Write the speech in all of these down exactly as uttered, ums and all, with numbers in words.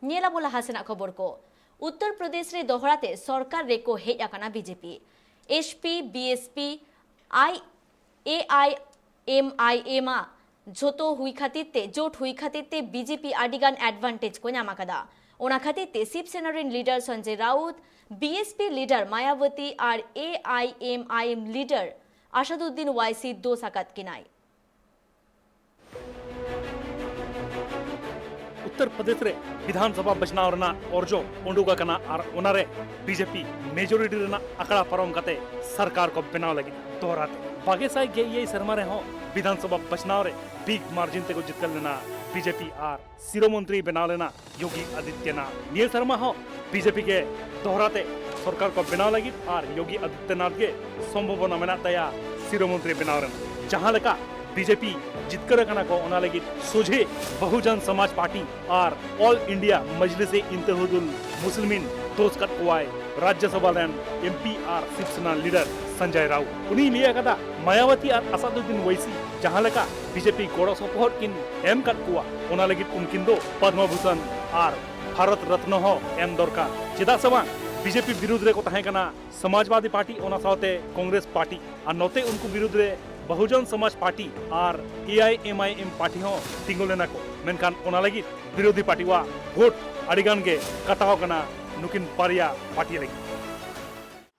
ᱧᱮᱞ ᱟᱵᱚ ᱞᱟᱦᱟ ᱥᱮᱱᱟᱜ ᱠᱷᱚᱵᱚᱨ ᱠᱚ᱾ ᱩᱛᱛᱚᱨ ᱯᱨᱚᱫᱮᱥ ᱨᱮ ᱫᱚᱦᱲᱟ ᱛᱮ ᱥᱚᱨᱠᱟᱨ ᱨᱮᱠᱚ ᱦᱮᱡ ᱟᱠᱟᱱᱟ ᱵᱤᱡᱮᱯᱤ᱾ ᱮᱥᱯᱤ, ᱵᱤᱮᱥᱯᱤ, ᱟᱭ, ᱮᱟᱭᱮᱢᱟᱭᱮᱢ ᱟᱜ ᱡᱷᱚᱛᱚ ᱦᱩᱭ ᱠᱷᱟᱹᱛᱤᱨ ᱛᱮ, ᱡᱳᱴ ᱦᱩᱭ ᱠᱷᱟᱹᱛᱤᱨ ᱛᱮ ᱵᱤᱡᱮᱯᱤ ᱟᱹᱰᱤ ᱜᱟᱱ advantage ᱠᱚ ᱧᱟᱢ ᱟᱠᱟᱫᱟ᱾ ᱚᱱᱟ ᱠᱷᱟᱹᱛᱤᱨ ᱛᱮ ᱥᱤᱵ ᱥᱮᱱᱟ ᱨᱮᱱ leader ᱥᱚᱧᱡᱚᱭ ᱨᱟᱣᱩᱛ, ᱵᱤᱮᱥᱯᱤ leader ᱢᱟᱭᱟᱵᱚᱛᱤ ᱟᱨ ᱮᱟᱭᱮᱢᱟᱭᱮᱢ leader ᱟᱥᱟᱫᱩᱫᱫᱤᱱ ᱳᱣᱟᱭᱥᱤ ᱫᱳᱥ ᱟᱠᱟᱫ ᱠᱤᱱᱟᱭ᱾ ᱩᱛᱛᱚᱨ ᱯᱨᱚᱫᱮᱥ ᱨᱮ ᱵᱤᱫᱷᱟᱱ ᱥᱚᱵᱷᱟ ᱵᱟᱪᱷᱱᱟᱣ ᱨᱮᱱᱟᱜ ᱚᱨᱡᱚ ᱩᱰᱩᱠ ᱟᱠᱟᱱᱟ ᱟᱨ ᱚᱱᱟᱨᱮ ᱵᱤᱡᱮᱯᱤ majority ᱨᱮᱱᱟᱜ ᱟᱠᱲᱟ ᱯᱟᱨᱚᱢ ᱠᱟᱛᱮ ᱥᱚᱨᱠᱟᱨ ᱠᱚ ᱵᱮᱱᱟᱣ ᱞᱟᱹᱜᱤᱫ ᱫᱚᱦᱲᱟ ᱛᱮ᱾ ᱵᱟᱜᱮ ᱥᱟᱭ ᱜᱮᱞ ᱮᱭᱟᱭ ᱥᱮᱨᱢᱟ ᱨᱮᱦᱚᱸ ᱵᱤᱫᱷᱟᱱ ᱥᱚᱵᱷᱟ ᱵᱟᱪᱷᱱᱟᱣ ᱨᱮ big margin ᱛᱮᱠᱚ ᱡᱤᱛᱠᱟᱹᱨ ᱞᱮᱱᱟ ᱵᱤᱡᱮᱯᱤ ᱟᱨ ᱥᱤᱨᱚ ᱢᱚᱱᱛᱨᱤ ᱵᱮᱱᱟᱣ ᱞᱮᱱᱟ ᱭᱳᱜᱤ ᱟᱫᱤᱛᱭᱚᱱᱟᱛᱷ᱾ ᱱᱤᱭᱟᱹ ᱥᱮᱨᱢᱟ ᱦᱚᱸ ᱵᱤᱡᱮᱯᱤ ᱜᱮ ᱫᱚᱦᱲᱟ ᱛᱮ ᱥᱚᱨᱠᱟᱨ ᱠᱚ ᱵᱮᱱᱟᱣ ᱞᱟᱹᱜᱤᱫ ᱟᱨ ᱭᱳᱜᱤ ᱟᱫᱤᱛᱭᱚᱱᱟᱛᱷ ᱜᱮ ᱥᱚᱢᱵᱷᱚᱵᱚᱱᱟ ᱢᱮᱱᱟᱜ ᱛᱟᱭᱟ ᱥᱤᱨᱚ ᱢᱚᱱᱛᱨᱤ ᱵᱮᱱᱟᱣ ᱨᱮᱱᱟᱜ᱾ ᱡᱟᱦᱟᱸ ᱞᱮᱠᱟ ᱵᱤᱡᱮᱯᱤ ᱡᱤᱛᱠᱟᱹᱨ ᱟᱠᱟᱱᱟ ᱠᱚ, ᱚᱱᱟ ᱞᱟᱹᱜᱤᱫ ᱥᱚᱡᱷᱮ ᱵᱚᱦᱩᱡᱚᱱ ᱥᱚᱢᱟᱡᱽ ᱯᱟᱨᱴᱤ ᱟᱨ All India ᱢᱟᱡᱽᱞᱤᱥᱮ ᱤᱱᱛᱤᱦᱟᱫᱩᱞ ᱢᱩᱥᱞᱤᱢᱤᱱ ᱫᱳᱥ ᱠᱟᱫ ᱠᱚᱣᱟᱭ ᱨᱟᱡᱽᱭᱚᱥᱚᱵᱷᱟ ᱨᱮᱱ ᱮᱢᱯᱤ ᱟᱨ ᱥᱤᱵ ᱥᱮᱱᱟ leader ᱥᱚᱧᱡᱚᱭ ᱨᱟᱣᱩᱛ᱾ ᱩᱱᱤᱭ ᱞᱟᱹᱭ ᱟᱠᱟᱫᱟ, ᱢᱟᱭᱟᱵᱚᱛᱤ ᱟᱨ ᱟᱥᱟᱫᱩᱫᱫᱤᱱ ᱳᱣᱟᱭᱥᱤ ᱡᱟᱦᱟᱸ ᱞᱮᱠᱟ ᱵᱤᱡᱮᱯᱤ ᱜᱚᱲᱚ ᱥᱚᱯᱚᱦᱚᱫ ᱠᱤᱱ ᱮᱢ ᱠᱟᱫ ᱠᱚᱣᱟ, ᱚᱱᱟ ᱞᱟᱹᱜᱤᱫ ᱩᱱᱠᱤᱱ ᱫᱚ ᱯᱚᱫᱽᱢᱚ ᱵᱷᱩᱥᱚᱱ ᱟᱨ ᱵᱷᱟᱨᱚᱛ ᱨᱚᱛᱱᱚ ᱦᱚᱸ ᱮᱢ ᱫᱚᱨᱠᱟᱨ᱾ ᱪᱮᱫᱟᱜ ᱥᱮ ᱵᱟᱝ, ᱵᱤᱡᱮᱯᱤ ᱵᱤᱨᱩᱫᱷ ᱨᱮᱠᱚ ᱛᱟᱦᱮᱸ ᱠᱟᱱᱟ ᱥᱚᱢᱟᱡᱽᱵᱟᱫᱤ ᱯᱟᱨᱴᱤ, ᱚᱱᱟ ᱥᱟᱶᱛᱮ ᱠᱚᱝᱜᱨᱮᱥ ᱯᱟᱨᱴᱤ, ᱟᱨ ᱱᱚᱛᱮ ᱩᱱᱠᱩ ᱵᱤᱨᱩᱫᱷ ᱨᱮ ᱵᱚᱦᱩᱡᱚᱱ ᱥᱚᱢᱟᱡᱽ ᱯᱟᱨᱴᱤ ᱟᱨ ᱮᱟᱭᱮᱢᱟᱭᱮᱢ ᱯᱟᱨᱴᱤ ᱦᱚᱸ ᱛᱤᱸᱜᱩ ᱞᱮᱱᱟ ᱠᱚ᱾ ᱢᱮᱱᱠᱷᱟᱱ ᱚᱱᱟ ᱞᱟᱹᱜᱤᱫ ᱵᱤᱨᱳᱫᱷᱤ ᱯᱟᱨᱴᱤᱣᱟᱜ ᱵᱷᱳᱴ ᱟᱹᱰᱤ ᱜᱟᱱ ᱜᱮ ᱠᱟᱴᱟᱣ ᱟᱠᱟᱱᱟ ᱱᱩᱠᱤᱱ ᱵᱟᱨᱭᱟ ᱯᱟᱨᱴᱤ ᱞᱟᱹᱜᱤᱫ᱾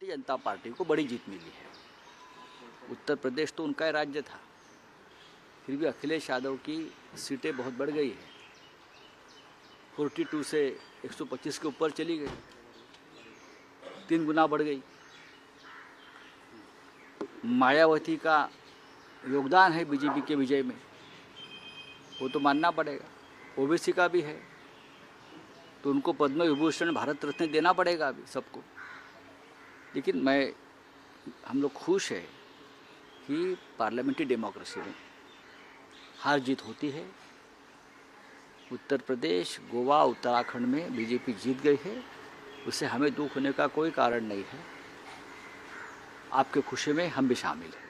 भारतीय जनता पार्टी को बड़ी जीत मिली है। उत्तर प्रदेश तो उनका ही राज्य था, फिर भी अखिलेश यादव की सीटें बहुत बढ़ गई है। फोर्टी टू से एक सौ पच्चीस के ऊपर चली गई, तीन गुना बढ़ गई। मायावती का योगदान है बीजेपी के विजय में, वो तो मानना पड़ेगा। ओबीसी का भी है, तो उनको पद्म विभूषण, भारत रत्न देना पड़ेगा अभी सबको। लेकिन मैं, हम लोग खुश है कि पार्लियामेंट्री डेमोक्रेसी में हार जीत होती है। उत्तर प्रदेश, गोवा, उत्तराखंड में बीजेपी जीत गई है, उससे हमें दुख होने का कोई कारण नहीं है। आपके खुशी में हम भी शामिल हैं।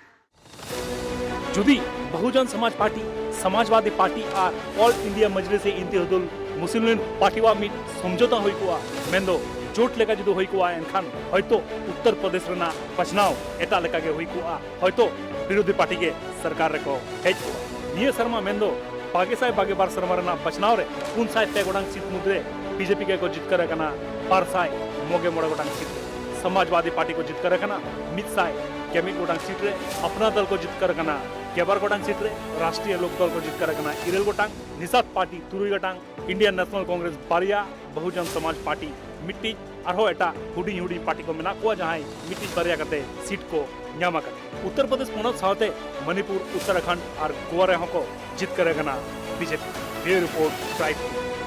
ᱡᱩᱫᱤ ᱵᱚᱦᱩᱡᱚᱱ ᱥᱚᱢᱟᱡᱽ ᱯᱟᱨᱴᱤ, ᱥᱚᱢᱟᱡᱽᱵᱟᱫᱤ ᱯᱟᱨᱴᱤ ᱟᱨ All India ᱢᱟᱡᱽᱞᱤᱥᱮ ᱤᱱᱛᱤᱦᱟᱫᱩᱞ ᱢᱩᱥᱞᱤᱢ ᱞᱤᱜᱽ ᱯᱟᱨᱴᱤᱣᱟᱜ ᱢᱤᱫ ᱥᱚᱢᱡᱷᱚᱛᱟ ᱦᱩᱭ ᱠᱚᱜᱼᱟ, ᱢᱮᱱᱫᱚ ᱡᱳᱴ ᱞᱮᱠᱟ ᱡᱩᱫᱤ ᱦᱩᱭ ᱠᱚᱜᱼᱟ, ᱮᱱᱠᱷᱟᱱ ᱦᱚᱭᱛᱚ ᱩᱛᱛᱚᱨ ᱯᱨᱚᱫᱮᱥ ᱨᱮᱱᱟᱜ ᱵᱟᱪᱷᱱᱟᱣ ᱮᱴᱟᱜ ᱞᱮᱠᱟ ᱜᱮ ᱦᱩᱭ ᱠᱚᱜᱼᱟ, ᱦᱚᱭᱛᱚ ᱵᱤᱨᱳᱫᱷᱤ ᱯᱟᱨᱴᱤ ᱜᱮ ᱥᱚᱨᱠᱟᱨ ᱨᱮᱠᱚ ᱦᱮᱡ ᱠᱚᱜᱼᱟ᱾ ᱱᱤᱭᱟᱹ ᱥᱮᱨᱢᱟ ᱢᱮᱱᱫᱚ ᱵᱟᱜᱮ ᱥᱟᱭ ᱵᱟᱜᱮ ᱵᱟᱨ ᱥᱮᱨᱢᱟ ᱨᱮᱱᱟᱜ ᱵᱟᱪᱷᱱᱟᱣ ᱨᱮ ᱯᱩᱱ ᱥᱟᱭ ᱯᱮ ᱜᱚᱴᱟᱝ ᱥᱤᱴ ᱢᱩᱫᱽᱨᱮ ᱵᱤᱡᱮᱯᱤ ᱜᱮᱠᱚ ᱡᱤᱛᱠᱟᱹᱨ ᱟᱠᱟᱱᱟ ᱵᱟᱨ ᱥᱟᱭ ᱢᱚᱜᱮ ᱢᱚᱬᱮ ᱜᱚᱴᱟᱝ ᱥᱤᱴ ᱨᱮ᱾ ᱥᱚᱢᱟᱡᱽᱵᱟᱫᱤ ᱯᱟᱨᱴᱤ ᱠᱚ ᱡᱤᱛᱠᱟᱹᱨ ᱟᱠᱟᱱᱟ ᱢᱤᱫ ᱥᱟᱭ ᱜᱮᱞ ᱢᱤᱫ ᱜᱚᱴᱟᱝ ᱥᱤᱴ ᱨᱮ, ᱟᱯᱱᱟ ᱫᱚᱞ ᱠᱚ ᱡᱤᱛᱠᱟᱹᱨ ᱟᱠᱟᱱᱟ ᱜᱮᱞᱵᱟᱨ ᱜᱚᱴᱟᱝ ᱥᱤᱴ ᱨᱮ, ᱨᱟᱥᱴᱨᱤᱭᱚ ᱞᱳᱠ ᱫᱚᱞ ᱠᱚ ᱡᱤᱛᱠᱟᱹᱨ ᱟᱠᱟᱱᱟ ᱤᱨᱟᱹᱞ ᱜᱚᱴᱟᱝ, ᱱᱤᱥᱟᱫ ᱯᱟᱨᱴᱤ ᱛᱩᱨᱩᱭ ᱜᱚᱴᱟᱝ, ᱤᱱᱰᱤᱭᱟᱱ ᱱᱮᱥᱱᱟᱞ ᱠᱚᱝᱜᱨᱮᱥ ᱵᱟᱨᱭᱟ, ᱵᱚᱦᱩᱡᱚᱱ ᱥᱚᱢᱟᱡᱽ ᱯᱟᱨᱴᱤ ᱢᱤᱫᱴᱤᱡ, ᱟᱨᱦᱚᱸ ᱮᱴᱟᱜ ᱦᱩᱰᱤᱧ ᱦᱩᱰᱤᱧ ᱯᱟᱨᱴᱤ ᱠᱚ ᱢᱮᱱᱟᱜ ᱠᱚᱣᱟ, ᱡᱟᱦᱟᱸᱭ ᱢᱤᱫᱴᱤᱡ ᱵᱟᱨᱭᱟ ᱠᱟᱛᱮ ᱥᱤᱴ ᱠᱚ ᱧᱟᱢ ᱟᱠᱟᱫᱟ᱾ ᱩᱛᱛᱚᱨ ᱯᱨᱚᱫᱮᱥ ᱯᱚᱱᱚᱛ ᱥᱟᱶᱛᱮ ᱢᱚᱱᱤᱯᱩᱨ, ᱩᱛᱛᱚᱨᱟᱠᱷᱚᱸᱰ ᱟᱨ ᱜᱳᱣᱟ ᱨᱮᱦᱚᱸ ᱠᱚ ᱡᱤᱛᱠᱟᱹᱨ ᱟᱠᱟᱱᱟ BJP. Bureau report, tribe TV.